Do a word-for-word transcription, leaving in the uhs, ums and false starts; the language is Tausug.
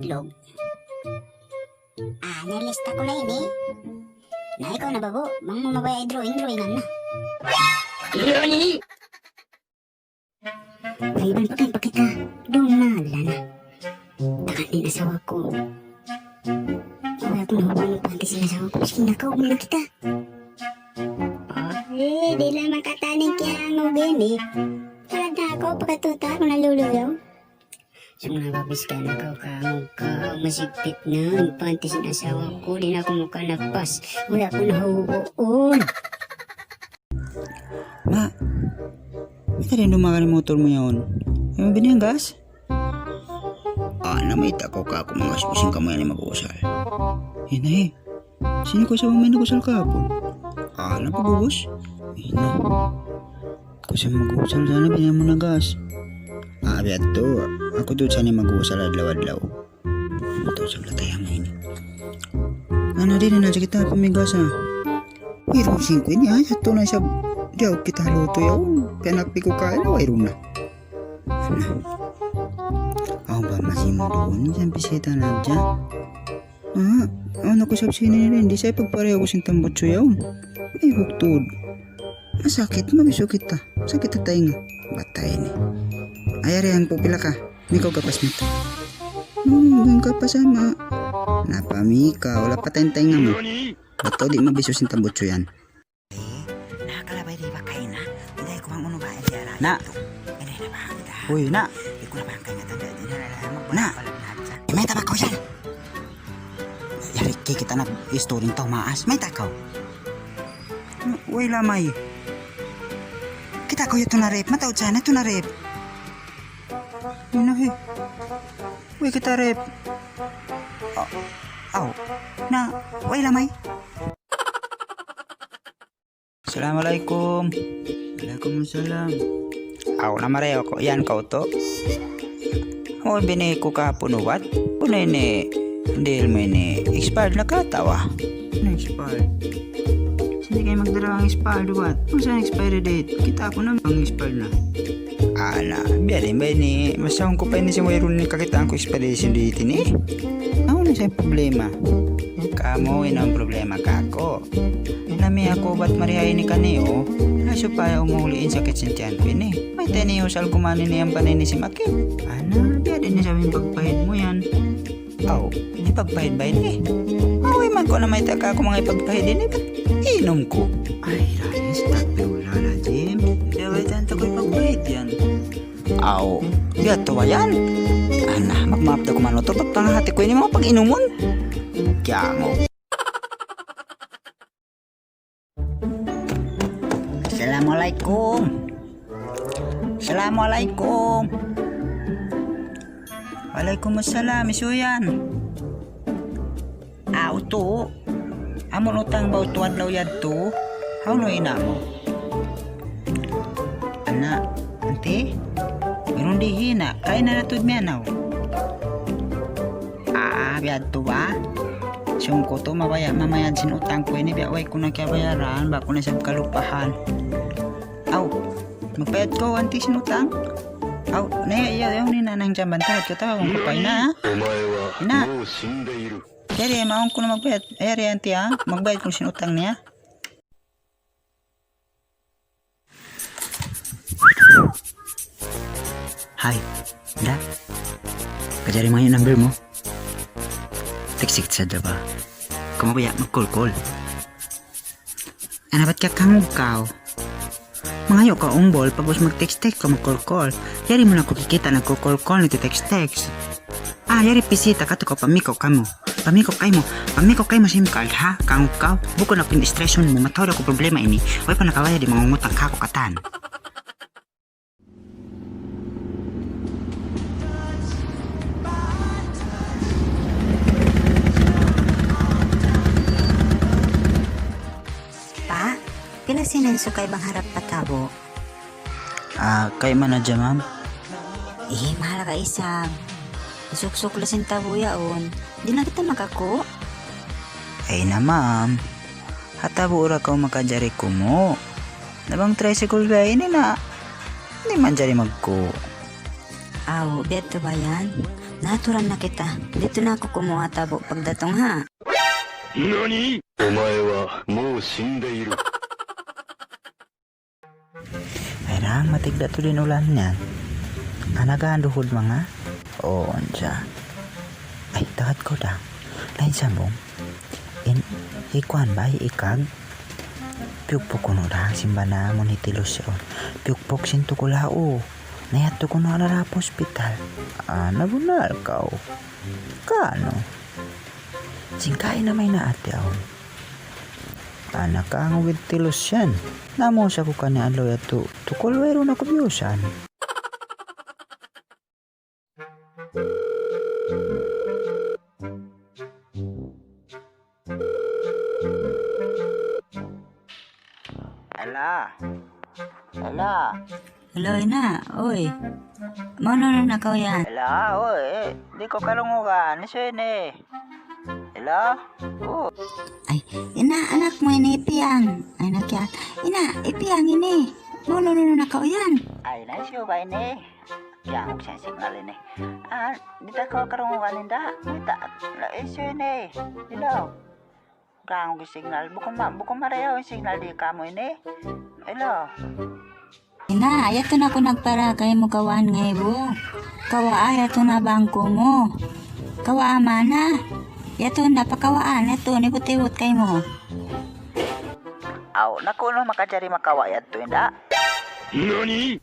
Log. Ah, nalista ku na ini. Na, ikaw na, babu. Bang mu mabaya' i-drawing, drawingan na. Ay, iban pa kain pa kita. Duun na, ala na. Takan in asawa ku. Wala' ku na hubungan panty sin asawa ku. Sige na, kaw na kita. Eh, di' na makatanig kaya ang ubin eh. Kada ako, pakatuta ako naluluyaw. Sung nababis ka na kaw ka, kaw ka, masigpit na in panty sin asawa ku, di' na aku makalappas. Wala' ku na huhuun. Ma, mayta' di' dumagan in motor mu yaun? Ayaw mu bini' gas? Ah, na mayta' kaw ka aku mangas-usal kamu yan mag-usal. Yan na eh. Sin ikaw sa' bang mayan nag-usal kahapun? Ah, na pag-ubus? Yan na. Aku sa' mag-usal sana, bini' mu na gas. Ah, biya' tu. Aku tuud sana mag-usal adlaw-adlaw. Ito, sabla tayo ngayon. Ano din na kita pamigas, ah. Wayruun singkwenta, ah, yadtu na isab. Di' aku kita luto yaun. Kaya nagpiko kain na, wayruun na. Ano? Awn ba masi mu duun? Minsan pisita na hadja. Ah, awn aku isab sini ini. Di' sa' pagpareho ku sin tambutsu yaun. Ay, buktud. Masakit, mabisu kita. Sakit ha tainga. Batay ini. Ay, ari, hangpu' pila ka? Mikaw gapas mata. Hmm, hangpu' gapas ama. Napa mikaw? Lapatan tainga mu. Bat kaw di' mabisu sin tambutsu yan. Eh, nakalabay di' ba kaina? Inday ku bang unu ba in diyara. Na. Inday na ba? Inday. Uy, na. Di' ku na ba kaingatan? Di' na, na, na, na. Magbalag-balag na hadja. Eh, mayta' ba kaw yan? Yari, kikita' nag-istorya in tau maas. Mayta' kaw? Way lamay. Kita' kaw yadtu na rep. Mataud sana yadtu na rep. Unu, he? Way kita' rep. Aw. Aw. Na, way lamay. Assalamualaikum. Waalaikumsalam. Aw, na marayaw kaw. Yan kaw tu. Amu in bini' ku kahapun ubat. Unu ini, dihil mu ini, expired na ka atawa? Unu expired? Sini kaw magdara bang expired ubat? Unu sa' expiry date? Kita' ku na bang expired na. Ana, biya' diin ba ini? Masa ku pa ini sin wayruun ini kakitaan ku expiration date ini. Unu sa' in problema? Kamu in awn problema kāku'. Nami aku ubat mari ha ini kaniyu, na supaya umuli in sakit sin tiyan ku ini. Mayta' ini usal ku man ini ampa na ini simakit. Ana, biya' diin isab in pagpahid mu yan? Aw, hipagpahid ba ini? Aw, iman ku na mayta' kāku' manga hipagpahid ini, bat inum ku. Ay, Rais, astagfirullahalazim. Di' ba tantu ku hipagpahid yan? Aw, biya' tu ba yan? Ana, magmaap da ku man tu, bat pangahati ku ini manga pag-inumun. Kiyangu. Assalamualaikum. Assalamualaikum. Waalaikumsalam, hisiyu yan? Ah, utu'. Amu in utang ba utu' adlaw yadtu? Hawnu in ina' mu? Ana', anti'? Wayruun di' hina', kaina na tuud miyanaw. Ah, biya' tu ba? Sung ku tu mabaya' mamayad sin utang ku ini, biya' way ku na kiyabayaran, bang ku na isab kalupahan. Aw, magbayad kaw, anti', sin utang? Aw, na, iya, iya, ini na nang jamban, tahat ka, tawagun ku pa ina', ha? Ina'. Yari, mawn ku na magbayad. Yari, anti', ha? Magbayad ku sin utang niya. Hay, da. Kajari mu in number mu. Text, text sadja ba? Kamu ba ya mag-call-call? Ana, bat ka kangug kaw? Mangayu' kaw umbul, pag'ubus mag-text-text kaw, mag-call-call. Yari mu na aku kikita' nag-call-call, nagte-text-text. Ah, yari pisita katu' kaw, pamiko' kamu. Pamiko' kaymu, pamiko' kaymu SIM card, ha? Kangug kaw? Bukun aku in stress mu, mataud aku problema ini. Way pa nakabayad in mangungutang kāku' katan. Pa, pila sin in sukay bang harap pa tabu'? Ah, kaymu na hadja, ma'am. Eh, mahal ka isab. Suksuk la sin tabu' yaun. Di' na kita makaku'. Ay na, ma'am. Ha tabu' ra kaw makajari kumu'. Na bang tricycle biya' ini na, di' manjari magku'. Aw, biya' tu ba yan? Naturan na kita. Dito na aku kumuha tabo pagdatung ha. Nani? Omae wa mou shindeiru. Ay, dang, matigda' tuud in ulan yan. Anaga, duhud manga. Oo, unsa. Ay, tagad ku, dang. Lain sambung. In, ikuan ba, ikag? Piyugpuk kunu', dang, sin bana mu ni Tilusyon. Piyugpuk sin tukul ha u. Nayadtu kunu' ha darap hospital. Ah, nabunnal kaw. Kanu? Sin kain na may naati awn. Anak ang with Tilusyon. Namusa ku kaniya adlaw yadtu. Tukul wayruun aku biyusan. Hello. Hello. Hello, ina'. Uy. Maunu-unu na kaw yan? Hello, uy. Di' ku karungugan. Hisiyu ini? Hello? Oh. Ay, ina', anak mu ini, Ipiyang. Ay, nakiyat. Ina', Ipiyang ini. Maunu-unu na kaw yan? Ay, na, hisiyu ba ini? Kiyangug sin signal ini. Ah, di' ta kaw karungugan, inda'. Di' ta. La, hisiyu ini? Hello. Kangug in signal. Bukun ma-, bukun marayaw in signal di' kamu ini. Hello. Ina', yadtu na aku nagpara kaymu kawaan ngaibu. Kawaa yadtu na bangku mu. Kawaa mana? Yadtu na pakawaan, yadtu nibut-ibut kaymu. Aw, na kunu' makajari makawa' yadtu, inda'? Nani?